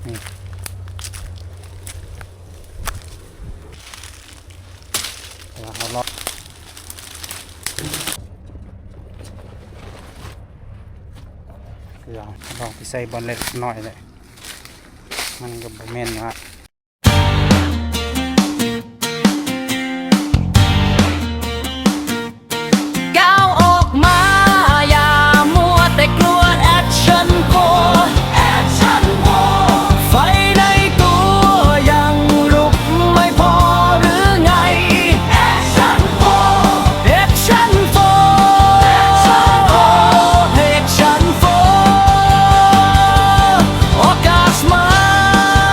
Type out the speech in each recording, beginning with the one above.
ນີ້ ເວລາເຮົາລອງ ລອງ ລອງໄປໃສ່ບ່ອນເລັກນ້ອຍແຫຼະ ມັນກໍບໍ່ແມ່ນວ່າ ก้าวออกมา อย่ามัวแต่กลัว แอคชั่นโฟร์ แอคชั่นโฟร์ ไฟในตัวยังลุกไม่พอหรือไง แอคชั่นโฟร์ แอคชั่นโฟร์ แอคชั่นโฟร์ แอคชั่นโฟร์ ออกกาสมา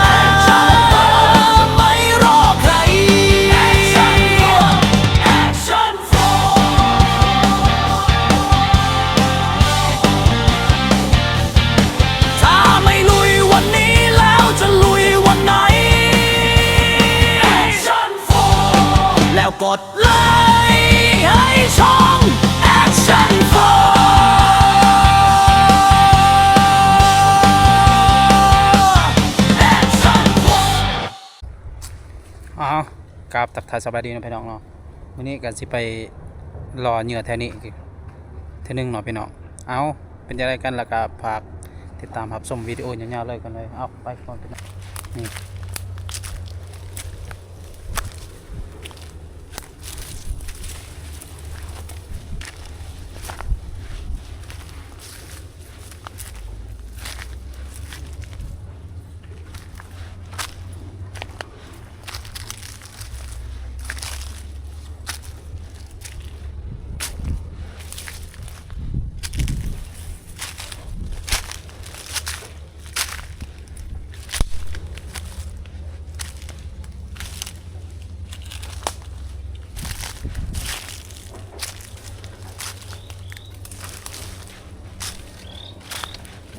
แอคชั่นโฟร์ ไม่รอใคร แอคชั่นโฟร์ แอคชั่นโฟร์ ถ้าไม่ลุยวันนี้แล้วจะลุยวันไหน แอคชั่นโฟร์ แล้วกด ไลค์ให้ช่อง แอคชั่นโฟร์ แอคชั่นโฟร์ ອ້າວ ກາບທັກທາຍສະບາຍດີເນາະພີ່ນ້ອງເນາະ ມື້ນີ້ກໍຊິໄປລໍເຫຍື່ອແຖວນີ້ອີກເທື່ອໜຶ່ງເນາະພີ່ນ້ອງ. ເອົາ ເປັນຈັ່ງໃດກັນ ແລ້ວກໍຝາກຕິດຕາມຮັບຊົມວິດີໂອຍາວໆເລີຍກັນເລີຍ. ເອົາ ໄປກ່ອນພີ່ນ້ອງ ນີ້.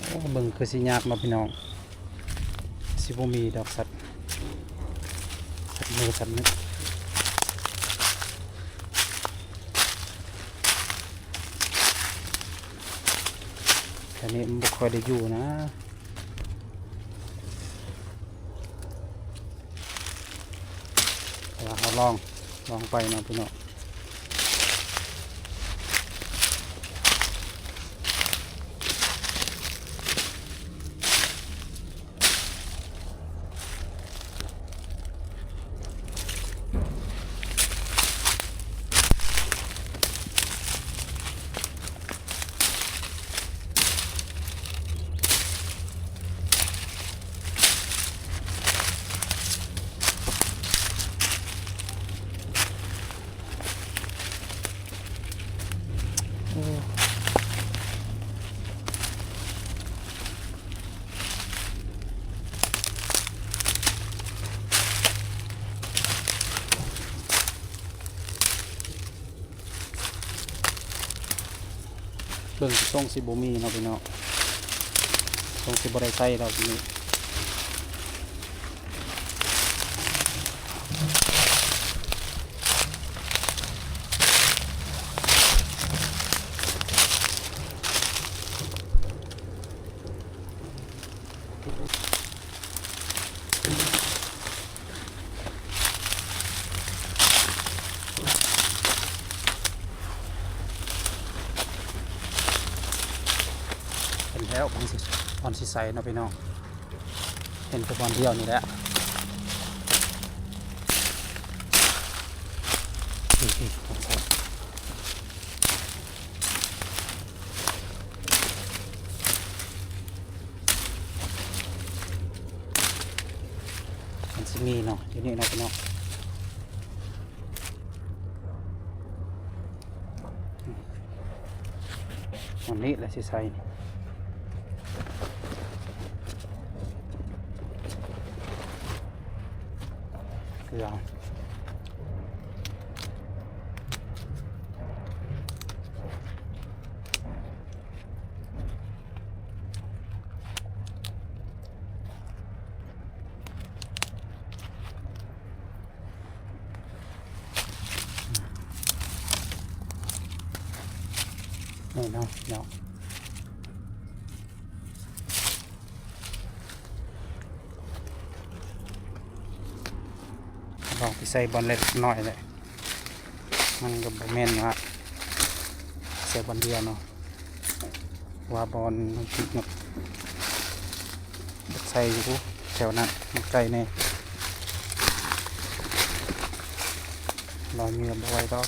ໂອ້ ເບິ່ງຄືຊິຍາກເນາະພີ່ນ້ອງ ຊິບໍ່ມີດອກສັດ ສັດມືສັດໜຶ່ງ. ແຖວນີ້ມັນບໍ່ຄ່ອຍໄດ້ຢູ່ນະ ແຕ່ວ່າເຮົາລອງ ລອງໄປເນາະພີ່ນ້ອງ. ໂອ້ ເບິ່ງຊົງຊິບໍ່ມີເນາະພີ່ນ້ອງ ຊົງຊິບໍ່ໄດ້ໃສ່ແລ້ວທີນີ້. ເປັນແຖວ ບ່ອນຊິ ບ່ອນຊິໃສ່ເນາະພີ່ນ້ອງ ເຫັນແຕ່ບ່ອນດຽວນີ້ແຫຼະ. ມັນຊິມີເນາະ ຢູ່ນີ້ເນາະພີ່ນ້ອງ ອັນນີ້ແຫຼະຊິໃສ່ ເກືອ. ນີ້ເນາະ ເນາະ. ລອງໄປໃສ່ບ່ອນເລັກນ້ອຍແຫຼະ ມັນກໍບໍ່ແມ່ນວ່າໃສ່ບ່ອນດຽວເນາະ ວ່າບ່ອນມັນຕິດເນາະ ຢາກໃສ່ຢູ່ແຖວນັ້ນ ມັນໃກ້ແດ່ ລອຍເຫຍື່ອບໍ່ໄຫວດອກ.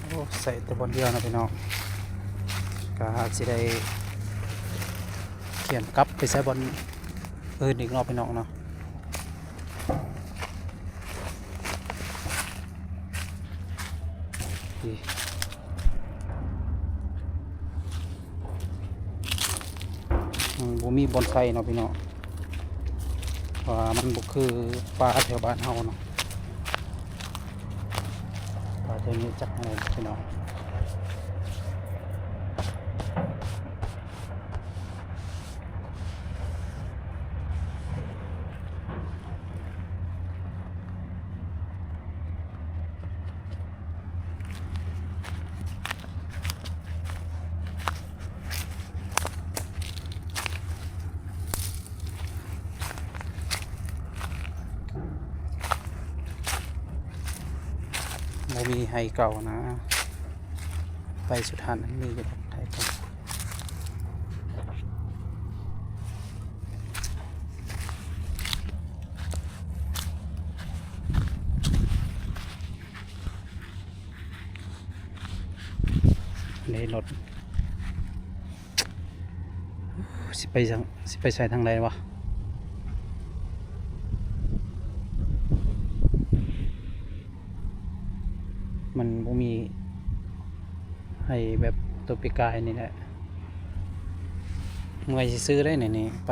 ໂອ້ ໃສ່ແຕ່ບ່ອນດຽວເນາະພີ່ນ້ອງ ກະອາດຊິໄດ້ຂຽນກັບໄປໃສ່ບ່ອນອື່ນອີກເນາະພີ່ນ້ອງເນາະ. ມັນບໍ່ມີບ່ອນໃສ່ເນາະພີ່ນ້ອງ ເພາະວ່າມັນບໍ່ຄືປ່າແຖວບ້ານເຮົາເນາະ ປ່າແຖວນີ້ຈັກແນວພີ່ນ້ອງ. ບໍ່ມີໄຮ່ເກົ່ານະ ໄປສຸດຫັ້ນມີຢູ່ດອກໄຮ່ເກົ່າ. ໃນລົດ ຊິໄປທາງ ຊິໄປໃສ່ທາງໃດວະ? ມັນບໍ່ມີໃຫ້ແບບຕົວປີກາຍນີ້ແຫຼະ ເມື່ອຍຊື່ໆ ໄດ໋ນີ້ ໄປ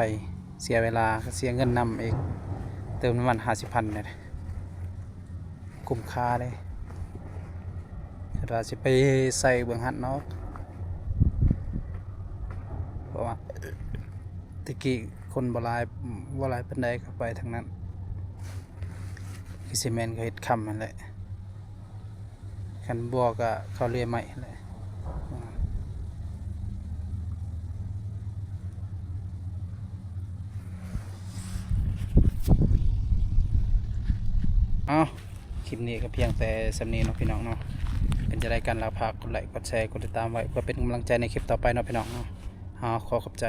ເສຍເວລາ ເສຍເງິນນຳອີກ ເຕີມນ້ຳມັນຫ້າສິບພັນນີ້ ຄຸ້ມຄ່າເດ້ ຄັນວ່າຊິໄປໃສ່ເບື້ອງຫັ້ນເນາະ ເພາະວ່າແຕ່ກີ້ຄົນບໍ່ຫຼາຍ ບໍ່ຫຼາຍປານໃດ ເຂົາໄປທາງນັ້ນ ຄືຊິແມ່ນເຂົາເຮັດຄ່ຳຫັ້ນແຫຼະ ຄັນບໍ່ກໍເຂົາເລີຍໄໝ້ຫັ້ນແຫຼະ. ເອົາ ຄລິບນີ້ກໍພຽງແຕ່ສ່ຳນີ້ເນາະພີ່ນ້ອງເນາະ ເປັນຈັ່ງໃດກັນລະ ຝາກກົດໄລກ໌ ກົດແຊ ກົດຕິດຕາມໄວ້ ເພື່ອເປັນກຳລັງໃຈໃນຄລິບຕໍ່ໄປເນາະພີ່ນ້ອງເນາະ. ເອົາ ຂໍຂອບໃຈ.